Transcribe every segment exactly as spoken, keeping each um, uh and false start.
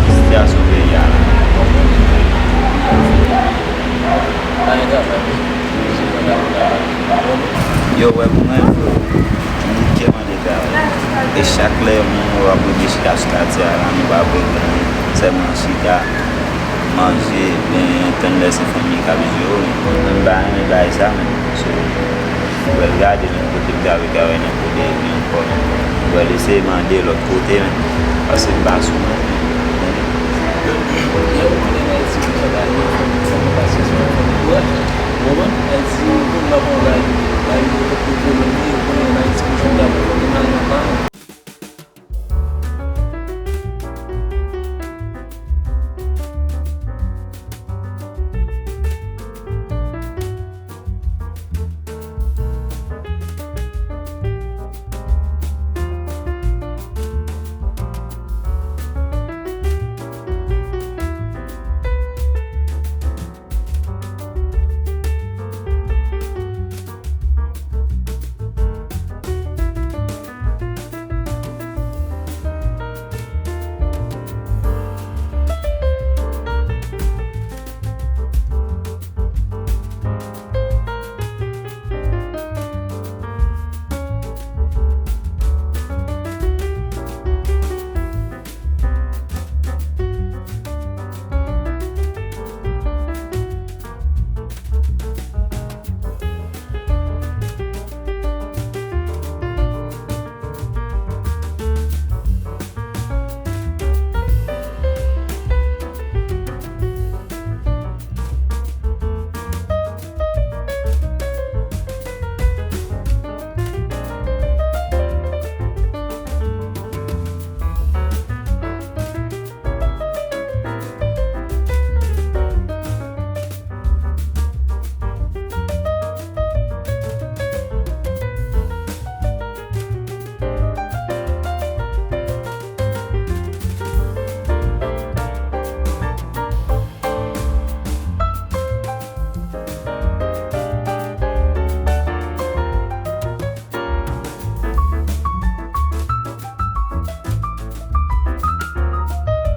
Sitiyasyon peyi a la. Yo, wè, pou mwen, fo, moun ki mande travay. E chak lè yon moun w ap rete chita sou katye a la, nou pa vle gen anyen, sèlman chita, manje, benyen, tann lè se fanmi k ap jere w, men mwen m pa renmen bagay sa, men. So, m pral gade menm kote m ta vle travay nan kote epi ankò, men m pral eseye mande lòt kote, men, paske m pa sou mwen. Lè ou konnen nan Ayiti, tout sa ta rive, fò nou, fò nou pasyans, fò nou, fò nou kouraj. Ou konprann? Ayiti, moun la pa yon bagay, bagay de, de kolon li ye, ou konnen an Ayiti, pou jwenn gade, fò nou al nan pa nou.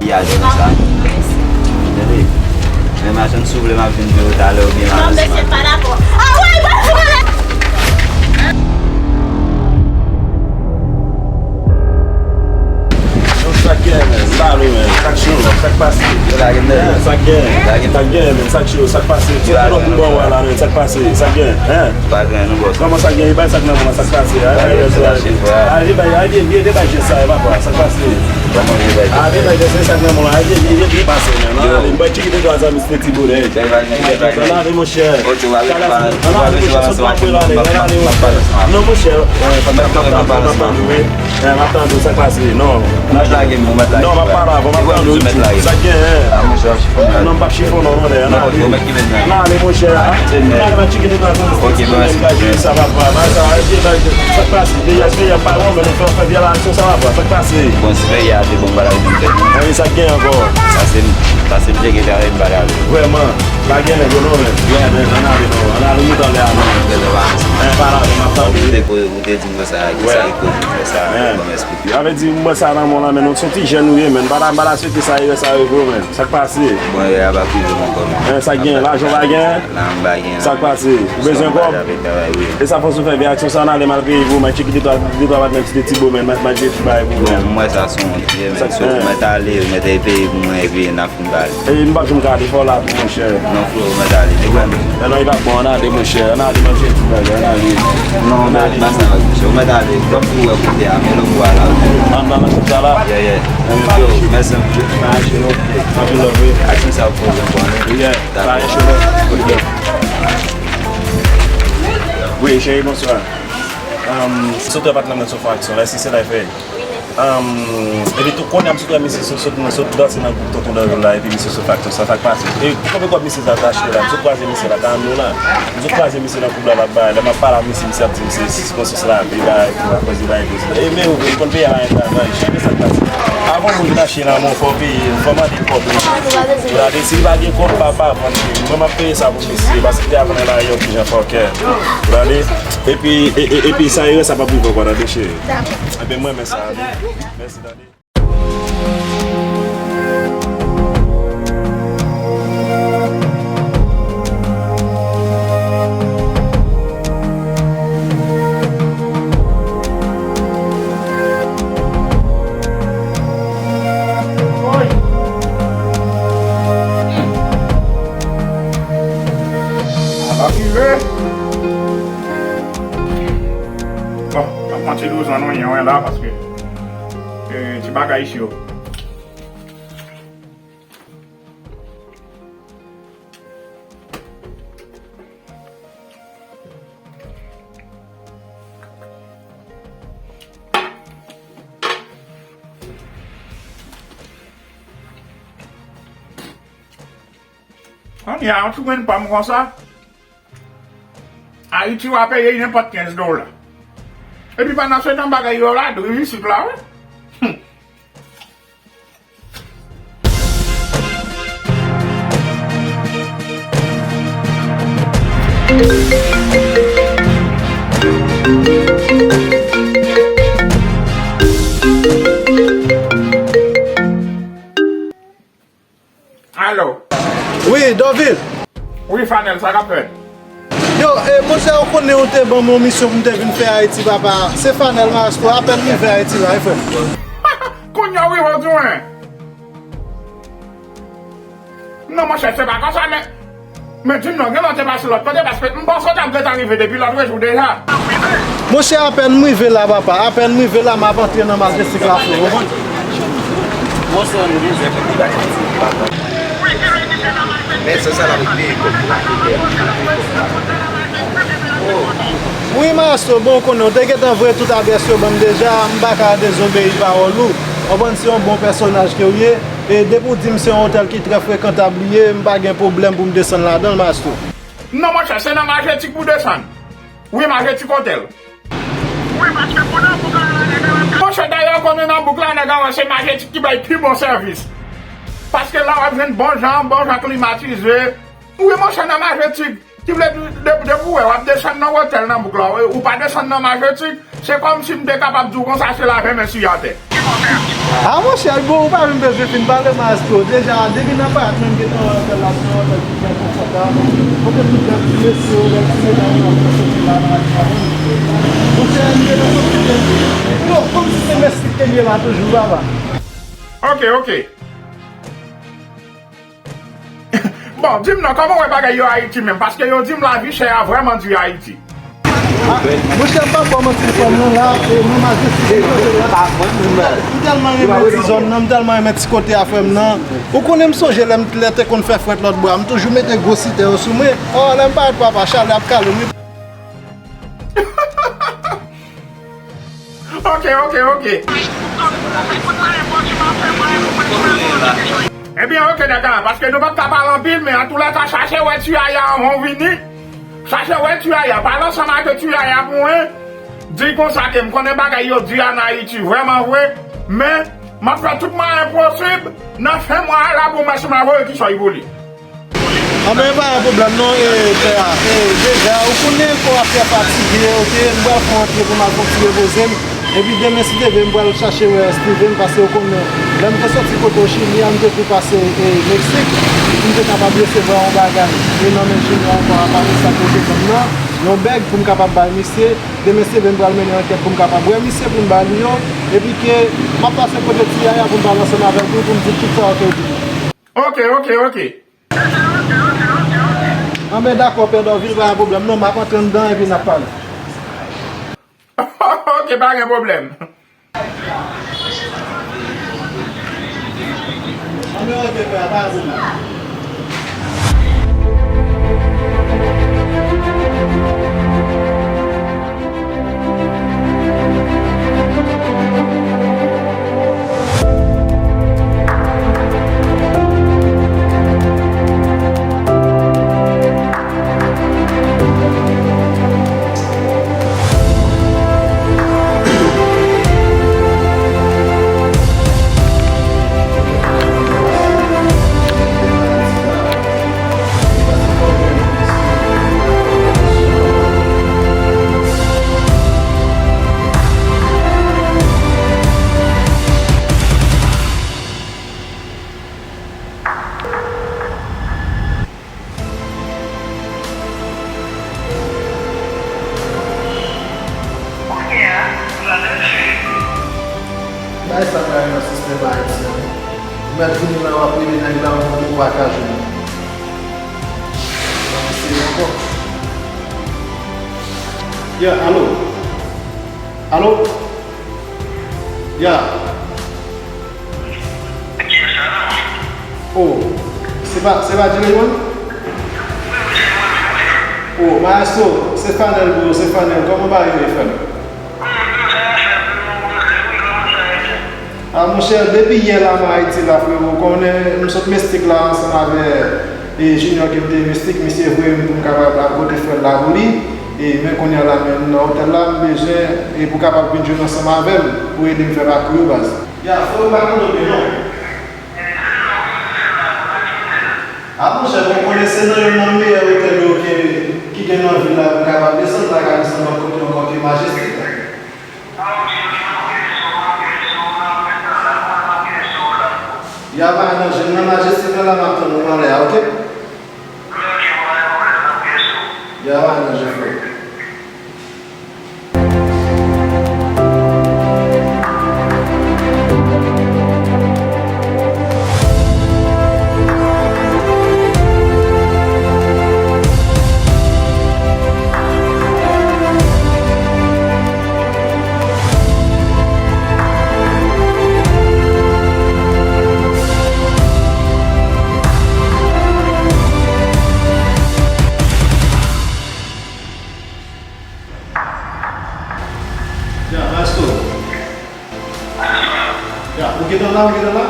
Li a jwenn sa. Tande. Men machann, si w vle, m ap vin jere w talè oubyen m a... Non, mesye pa dakò. Ah ouais, bon, bon, bon. Yo, sa k gen, men? Sa ale, men? Sa k cho? Sa k pase? Yo, lage m nan. Sa k gen? Lage m. Sa k gen, men? Sa k cho? Sa k pase? Yo, lage m. Bon, wala, men. Sa k pase? Sa k gen? Hein? Pa gen, non, bòs. Kòman sa gen? E bay sa k nan men w lan, sa k pase? Ay, ay, ay, ay, ay, ay, bay, ay, byen, byen, debay jès sa, e papa, sa k pase? Kòman debay jès? A, debay jès, se sa k nan men w lan, ay, byen, byen, byen, byen pase, men, nan ale, m bay tcheke de twa zanmi, se ti bonè. Debay, debay. Nan ale, monchè. Ok, w ale, w ale, w ale, monchè, sot nan pwe, ale, nan ale, non, monchè, m ap tann ou, m ap tann ou, wi. Eh, m ap tann ou, sa k pase? Non. Ou mèt lage m, ou mèt lage m. Non, m ap pale avè w, m ap tann ou. Ou mèt lage m. Sa k gen, hein? Ah, monchè, w ap chifonnen. Non, m p ap chifonnen, non, non, non. Ou mèt kite m nan. Nan ale, monchè. Ah, kite m nan. Nan ale, nan tcheke de twa zanmi. Ok, bon, mèsi. Sa va, va, va, sa va, sa k pase? Peyi a, peyi a pa bon, men nou fè, fè vyalasyon, sa va, sa k pase? Bon, si peyi a te bon, m pa t ap vin fè. Anyen, sa k gen ankò? Pase m, pase m tcheke, m pale avè w. Vrèman. Pa gen nèg yo non, men. Yeah, men, ann ale non. Ann ale, moute anlè a non. Gen dwa pa ansanm. Eh, pa la, men m ap tande. Ou te ko-, ou te di m konsa, ki sa ki koz ou fè sa, ban m eksplike. Sa vle di, m wè sa nan men w la, men, nou se yon ti jèn ou ye, men. M pa ta, m pa ta swete sa erè sa rive w, men. Sa k pase? Bon, erè a pa k rive m ankò, men. Eh, sa k gen? Lajan w pa gen? La, m pa gen. Sa k pase? Ou bezwen kòb? E sa fòs ou fè vye aksyon sa, ann ale m al peye pou ou, m al tcheke de twa, de twa patnè ti, ti bo, men, m al, m al tcheke ti bagay pou ou, men. Bon, m wè sa se yon ti, men, so, ou mèt ale, ou mèt al peye pou mwen, epi n ap fin pale. E m p ap janm ka ale fò la tou, monchè. Non, frè, ou mèt ale, li wè m. Men non, li p ap bon, ann ale, monchè, ann ale, manje ti bagay, ann ale. Non, men, pa sa, monchè, ou mèt ale, kòm ou wè kote a, men lòt bò a la. Ann nan machin sa la? Yeah, yeah. Yo, mèsi anpil. Pa achte non. Anpil love, wi. Aksyon sa pou ou, bon, yeah. Dakò. Pa achte non. Wi, cheri, bonswa. Um, sot wè patnè m nan sou fon aksyon la, si se la fè. Um, epi tou, kounye a m sot wè misye sot, sot, sot danse nan gwoup Tonton Danvil la, epi misye sot fè aksyon sa, sa k pase. E konbyen kòb misye sa te achte la? M sot kwaze misye la, ka nou la. M sot kwaze misye nan koub la, l ap bay. Lè m ap pale a misye, misye ap di m se sis konsis la, li bay, pou akoz li bay, akoz li bay. E men ou, li konn peye a travay, chak sa k pase. Avan moun vin achte nan men w, fò w peye, fò w mande kòb li. Ou gade, si li pa gen kòb, pa, pa vann li. Mwen, m ap peye sa pou misye, paske te avan la, yon ti jan fòkè. Ou gade? Epi, e, e, epi sa erè sa p ap rive ankò, tande cheri. Ebyen, mwen renmen sa, wi. Mèsi, tande. Sa pa rive. Bon, m ap pran ti douz an nou, yon la, paske, eh, ti bagay isi yo. Kounye a, yon ti grenn pòm konsa, Ayiti w a peye nenpòt kenz dola. Epi pandan se tan bagay yo la, dri isit la, wi. Hum. Alo. Wi, Dovil. Wi, Fanel, sa k ap fèt? Yo, e, monchè, ou konnen ou te ban m yon misyon pou m te vin fè Ayiti, papa. Se Fanel Maestro, apèn m rive Ayiti la, wi, frè. Kounye a w rive, w di mwen. Non, monchè, se pa konsa, men, men di m non, gen lè w te pase lòt kote, paske m panse w t ap gentan rive depi lòt jou deja. Monchè, apèn m rive la, papa. Apèn m rive la, m ap antre nan Majestic la, frè, ou konprann? Men se sa l ap rete. Wi, maestro, bon, ou konnen, ou te gentan voye tout adrès yo ban m deja, m pa ka dezobeyi pawòl ou. Ou konprann, se yon bon pèsonaj ke w ye. E depi w di m se yon otèl ki trè frekantab li ye, m pa gen pwoblèm pou m desann ladan l, maestro. Non, monchè, se nan Majestic pou desann. Wi, Majestic Hotel. Wi, paske pou nan bouk la, la, nèg a wè. Monchè, dayè, konnen nan bouk la, nèg a wè se Majestic ki bay pi bon sèvis. Paske la, w ap jwenn bon jan, bon jan klimatize. Wi, monchè, nan Majestic. Ki vle di, de-, depi w wè, w ap desann nan otèl nan bouk la, w, ou pa desann nan Majestic, se kòmsi m te kapab di w konsa, se lave men sou atè. A, monchè, bon, ou pa menm bezwen fin pale, maestro. Deja, depi nan parèt menm gentan wè otèl la, se yon otèl ki trè konfòtab. Kote tout bèl ti mesye yo, bèl ti medam yo ap soti la nan Ayiti. Monchè, m te nan soti de, yo, kòmsi se Messi te ye la toujou, papa. Ok, ok. Bon, di m non, kòman w wè bagay yo Ayiti menm? Paske yo di m lavi chè a vrèman di Ayiti. A, monchè, m p ap ba w manti, frè m nan la, e nou Majestic. M tèlman renmen ti zòn nan, m tèlman renmen ti kote a, frè m nan. Ou konnen m sonje lè m, lè te konn fè frèt lòt bò a, m toujou mete gwo sitè yo sou mwen. O, lè m parèt, papa, chalè ap kale m, wi. Ok, ok, ok. Ebyen, ok, nèg la, paske nou p ap ka pale anpil, men antoulèka, chache wè ti Yaya anvan w vini. Chache wè ti Yaya, pale ansanm ak ti Yaya pou mwen. Di l konsa ke m konnen bagay yo di ann Ayiti vrèman vre, men m ap fè tout mwayen posib nan fen mwa a la pou m wè si m a voye kichòy pou li. A, Men pa gen pwoblèm non, e, pè a. E, deja, ou konnen kò a fè fatige, oke, m pral fè yon antre pou m al fè yon ti repoze m. Epi demen, si Dye vle, m pral chache wè Steven, paske ou konnen, lè m te soti kote w Chili a, m te tou pase, e, Meksik, pou m te kapab resevwa yon bagay. E nan men Junior ankò, a pale sa k rete kòm nan, yon bèg pou m kapab bay misye. Demen, Steven pral mennen ankèt pou m kapab wè misye, pou m ba li yo. Epi ke m ap pase kote ti Yaya pou m pale ansanm avèk li, pou m di tout sa yo te di. Ok, ok, ok. Anben, dakò, pè Dòvil, pa gen pwoblèm non, m ap antre anndan epi n ap pale. Ok, pa gen pwoblèm. Anben, ok, pè, pa gen pwoblèm. Bagay sa pa nan sistèm Ayiti an. Ou mèt vini la, w ap rele nèg la, ou pa ka jwenn li. Sa mesye ankò. Yeah, alo? Alo? Yeah. Oh, se pa, se pa Dileyon? Oh, maestro, se Fanel, bro, se Fanel. Kòman bagay yo ye, frè m? Ah, monchè, depi yè la, m Ayiti la, frewo. Ou konnen, m sot Mestik la, ansanm avè, e, Junior ki te Mestik, misye voye m pou m kapab al pote frè l la pou li. E, men kounye a la, men, m nan otèl la, m bezwen, e, pou kapab vin jwenn ansanm avè m, pou ede m fè lakou yo, baz. Ya, frè, m pa konn ou byen, non. A, monchè, bon, konnen se nan youn nan meyè otèl yo ke, ki gen nan vil la, pou kapab desann, pa ka desann lòt kote ankò ke Majestic la. Ya, pa gen danje, m nan Majestic la, la, m ap tann ou anlè a, oke? Ya, pa gen danje, frè. Ya, maestro. Ya, ou gentan la, ou gentan la?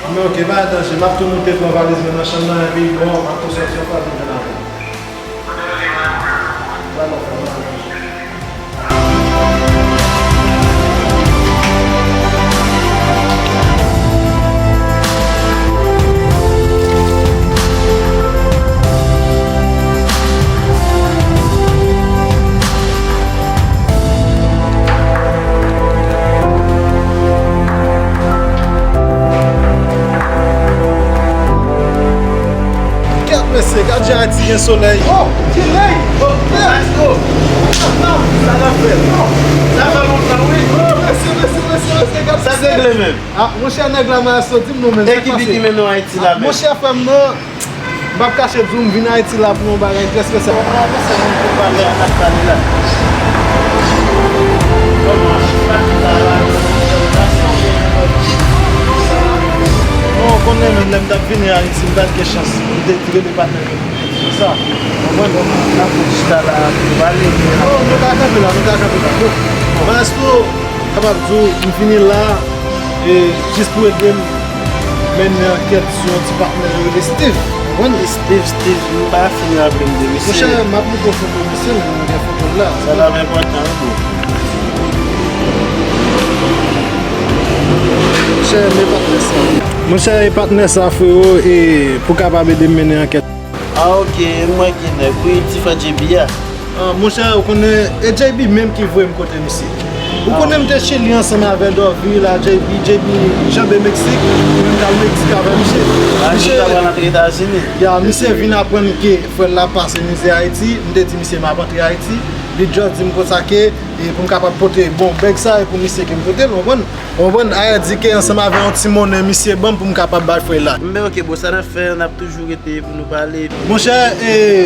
Anben, oke, pa gen danje, m ap tou moute pran valiz mwen nan chanm nan, epi, bon, m ap tou sòti yon fwa pou m vin avè w. Ba nou fè, ba nou fè. Gad mesye, gad jan Ayiti gen solèy. Oh, Tiley! Oh, maestro! Sa n ap fè? Sa fè lontan, wi. Oh, mesye, mesye, mesye, mesye, gad sa. Sa k regle menm? Ah, monchè, nèg la, maestro, di m non, men. E ki bit ki mennen w Ayiti la menm? Monchè, frè m nan, m p ap kache di w, m vin Ayiti la pou yon bagay trè espesyal. Mwen panse moun pou pale a n ap pale la. Kòman? Pati la, la, non, ou konnen menm lè m t ap vini Ayiti, m pa t gen chans. M te rele patnè m, m te di sa. Konprann? N ap chita la, nou pale. Non, nou ka kanpe la, nou ka kanpe la. Bon, maestro, kapab di w, m vini la, e, jis pou ede m mennen ankèt sou yon ti patnè yo rele Steve. Ou konprann? Steve, Steve, m pa fin raple m de misye. Monchè, m ap montre w foto misye, men m gen foto l la. Sa t ap enpòtan, wi, bro. Monchè, e patnè sa, frero, e pou kapab ede m mennen ankèt. Ah, ok, m wè ki nèg. Wi, ti frè J B a. Ah, monchè, ou konnen, e J B menm ki voye m kote misye. Ou konnen m te Chili ansanm avè Dòvi la, J B, J B janbe Meksik, mwen m t al Meksik avè misye. Ah, misye ta pral antre Etazini. Ya, misye vin aprann ke frè l la pase mizè Ayiti. M te di misye m ap antre Ayiti. Li just di m konsa ke, e pou m kapab pote bon bèg sa, e pou misye ke m pote l, ou konprann? Ou konprann? Ayè di ke ansanm avè yon ti monnen misye ban m pou m kapab bay frè l la. Men ok, bro, sa n ap fè, n ap toujou rete pou nou pale. Monchè, e,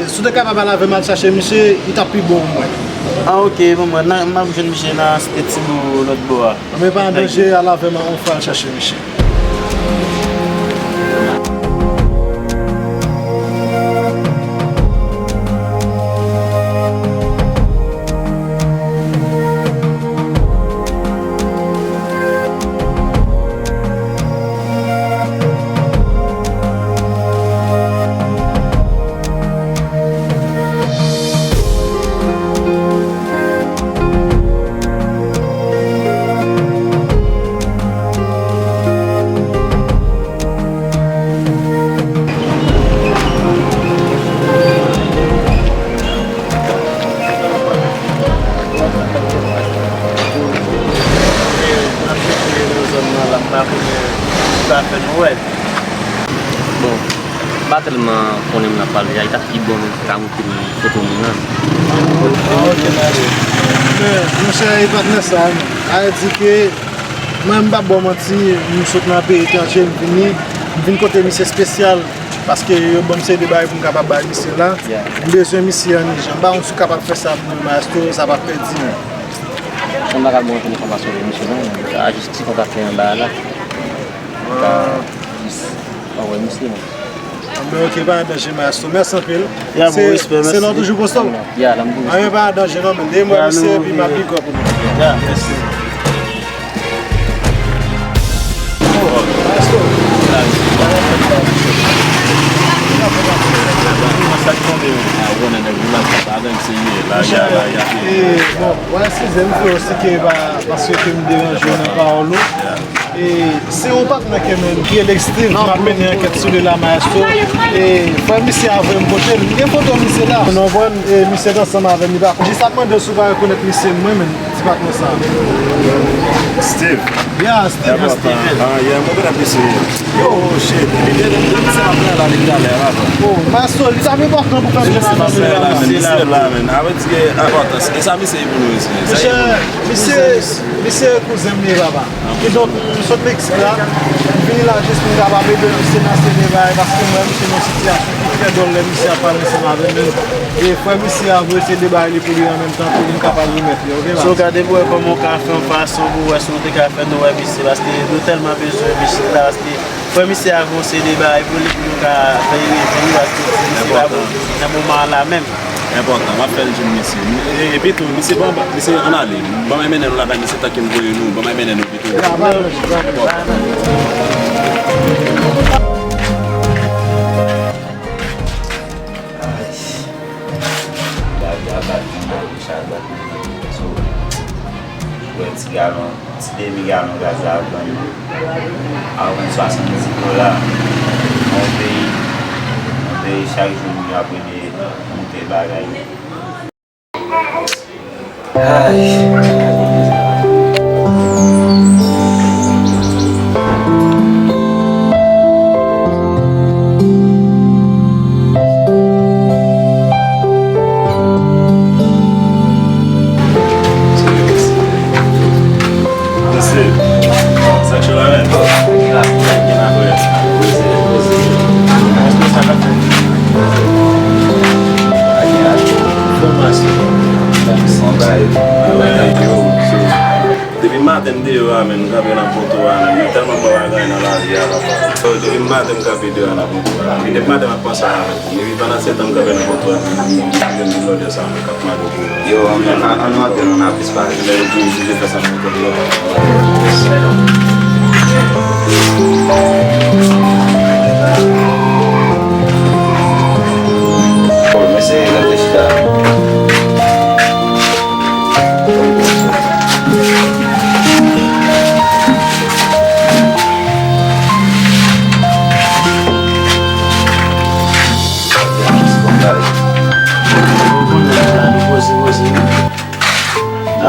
si w te kapab al avè m al chache misye, li t ap pi bon pou mwen. Ah, ok, bon, mwen, nan, m ap jwenn misye nan Site Tibou lòt bò a. Men pa an danje, al avè m, on fwa al chache misye. Bon, m pa tèlman konnen moun ap pale a, li ta pi bon menm ki ta montre m foto moun nan. Ah, ok, m ale. Men, monchè, e patnè sa, a di ke mwen, m p ap ba w manti, m sot nan peyi etranje, m vini, m vin kote misye espesyal, paske yo ban m seri de bagay pou m kapab bay misye la. M bezwen misye an ijan. M pa konn si w kapab fè sa pou mwen, maestro, sa p ap pèdi mwen. Sa m pa ka ba w enfòmasyon de misye non, men a jis ti kontakte anba a la. Ka jis anvoye misye non. Anben, ok, pa gen danje, maestro. Mèsi anpil. Ya, bon, respè, mèsi. Se la w toujou poste w? Ya, la m toujou. Anben, pa gen danje non, men. Dèyè mwen misye, epi m ap big up ou. Ya, mèsi. Maestro. Sa k tonbe, men. A, ou konnen nèg nou la, sa gang serye. La, ya, la, ya. E, bon, wè, eskizem, frè, si ke pa, paske ke m deranje w nan pawòl ou. E se yon patnè ke m ki rele Steve, m ap mennen ankèt sou li la, maestro. E frè misye a voye m kote l. M gen foto misye la. Nou konprann, e misye t ansanm avè m, li pa konn. Jis ap mande w si w pa rekonèt misye, mwen menm, ti patnè sa. Steve? Yeah, Steve. Ah, yeah, mwen konn ap misye. Yo, oh, shit. Epi de, de, de, misye ap la depi talè, la. Oh, maestro, li t ap enpòtan pou fè m jwenn avè misye la, men. Misye la, men. Avè di ke enpòtans. E sa misye ye pou nou isi? Misye, misye, misye kouzen m ye, papa. Kidonk, m sot Meksik la, m vini la jis pou m kapab ede misye nan seri de bagay, paske m wè misye nan sitiyasyon ki trè dwòl lè misye ap pale ansanm avè m. E frè misye a voye seri de bagay li pou li an menm tan pou m kapab remèt li, ok, baz? So, gade pou wè kòman w ka fè yon fason pou wè si w te ka fè nou wè misye, paske nou tèlman bezwen misye la, paske frè misye a voye seri de bagay pou li, pou nou ka fè li rejwenn li, paske misye pa bon nan moman an la menm. Enpòtan, m ap fè l jwenn misye. E, epi tou, misye ban, misye ann ale. Ban m mennen nou lakay misye tanke m voye nou. Ban m mennen nou pito. Gade a bat nan lakou sa, bat nan so. Wè ti galon. Ti demi galon gaz la ap vann, ap vann swasanndis dola. Yon peyi, yon peyi chak jou moun yo ap rele moute bagay. Ay. Mesye, sa k cho la, men? Gen apre. Poze, poze. Sa k ap fèt? Fòmasyon. Bon bagay. Depi maten m deyò a, men, m kanpe nan poto a, men, yo tèlman bon bagay nan lari a, papa. Depi maten m kanpe deyò a nan poto a. Depi maten m ap panse a, men. Epi pandan se tan m kanpe nan poto a, m, m, m, m jwenn lòdè sa, men, k ap mande pou yo. Yo, ann, ann, ann antre, nou nan plis pale. Lè yo di, yo di, fè sa nan poto yo. Oh, mesye, lè m te chita.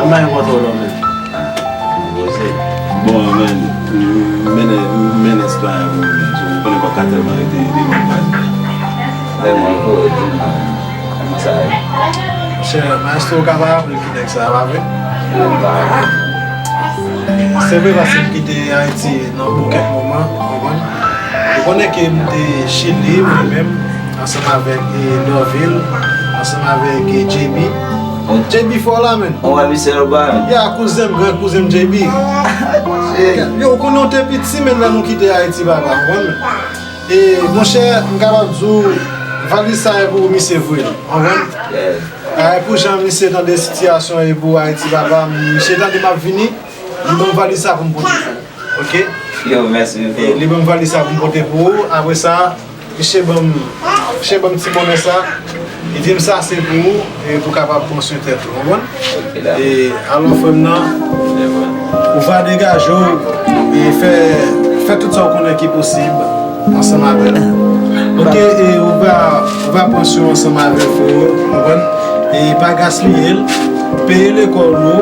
Mwen enpòte w lò menm. Ah, mwen poze. Bon, men, m mennen, m mennen sitwayen pou mwen menm. So, ou konnen m pa ka tèlman rete devan paj la. Lè mwen ko di m, kòman sa ye? Monchè, maestro, ou ka pa raple ki nèg sa a, pa vre? Mwen pa raple. Se vre, paske m kite Ayiti nan bon kèk moman, ou konprann? Ou konnen ke m te Chili, mwen menm, ansanm avèk, e, Dorvil, ansanm avèk, e, J B. J B fò la, menn. Ou wè misye lòt bò, menn? Ya, kouzen m, gran kouzen m J B. Yo, ou konnen w te piti, menn, lè nou kite Ayiti, papa, ou konprann? E, monchè, m kapab di w, valiz sa e pou misye vre, ou konprann? Yeah. A, e pou jan misye tande sitiyasyon e pou Ayiti, papa, misye tande m ap vini, li ban m valiz sa pou m pote pou ou. Ok? Yo, mèsi anpil. Li ban m valiz sa pou m pote pou ou. Apre sa, misye ban m, misye ban m ti monnen sa. Li di m sa se pou ou, e pou w kapab pran swen tèt ou, konprann? Ok, dakò. E alò, frè m nan, ou va degaje w, e fè, fè tout sa w konnen ki posib ansanm avè l. Ok, e ou va, ou va pran swen ansanm avè l, frè, ou konprann? E pa gaspiye l, peye lekòl ou,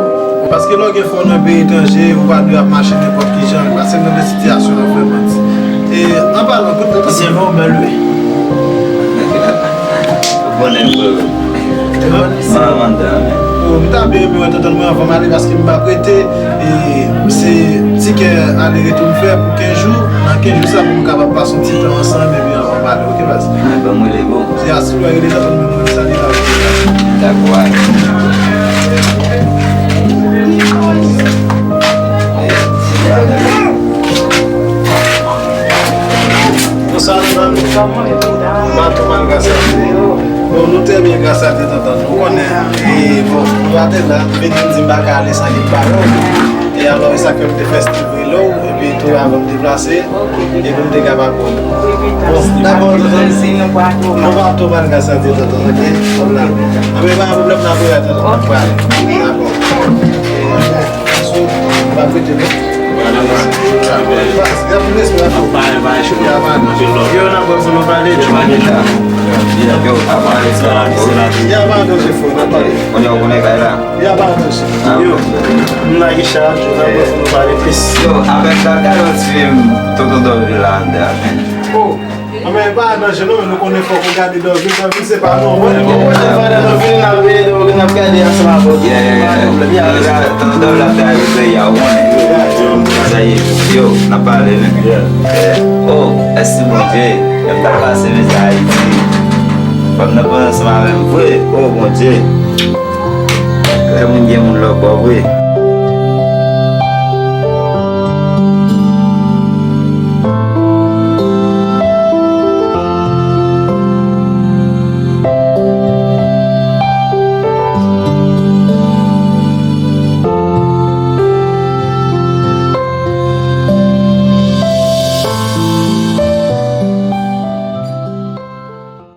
paske lè w gen frè w nan peyi etranje, ou pa dwe ap mache nenpòt ki jan, paske nan de sitiyasyon an vrèman di. E an palan, kote pase? Se nòmal, wi. Ou konnen, frè. Mwen, mwen, mwen, mwen. Oh, m ta byen renmen wè tonton mwen anvan m ale, paske m pa prete, e se tikè ale retou m fè pou kenz jou. Nan kenz jou sa pou nou kapab pase yon ti tan ansanm, epi anvan m ale, ok, baz? Ah, ban mwen le bon. Ya, si w rele tonton mwen, mwen salye la. Dakò, ale. Bonswa, medam. Bato, malgre sa. Bon, nou trè byen, gras a Dye, tonton. Nou konnen, e, bon, nou pa te la, nou vin di m pa ka ale san li pa yo. E alò, e sa k fè m te fè Steve rele w, epi tou avan m deplase, epi m te kapab bon. Bon, dakò, tonton. Nou pa tou, malgre sa, Dye, tonton, ok? Bon, la. Anben, pa gen pwoblèm, n ap wè, tonton, n ap pale. Dakò. So, pa prete non. Yo, n ap wè pou nou pale. Yo, pa gen tan. Yo, pa gen tan. Ya, pa danje, frè, n ap pale. Kounye a w konnen kay la? Ya, pa danje. Yo, m nan Richard, yo, n ap wè pou nou pale plis. Yo, avèk sa, gade yon ti fim, tonton Dòvil la anndan. Oh. Anben, pa danje non, men nou konnen fòk ou gade Dòvil, Dòvil se pa nou, wi. Bon, pwochèn fwa Dòvil n ap vini, Dòvil n ap gade ansanm avè w. Yeah, yeah, yeah. Tonton Dòvil ap travay pou peyi a, ou konnen. Sa ye, yo, n ap pale, men. Yeah. Oh, mèsi Bondye, m ta pase mizè Ayiti. Fò m nan pran ansanm avè m vre, oh Bondye. Lè moun gen moun lòk bò vre.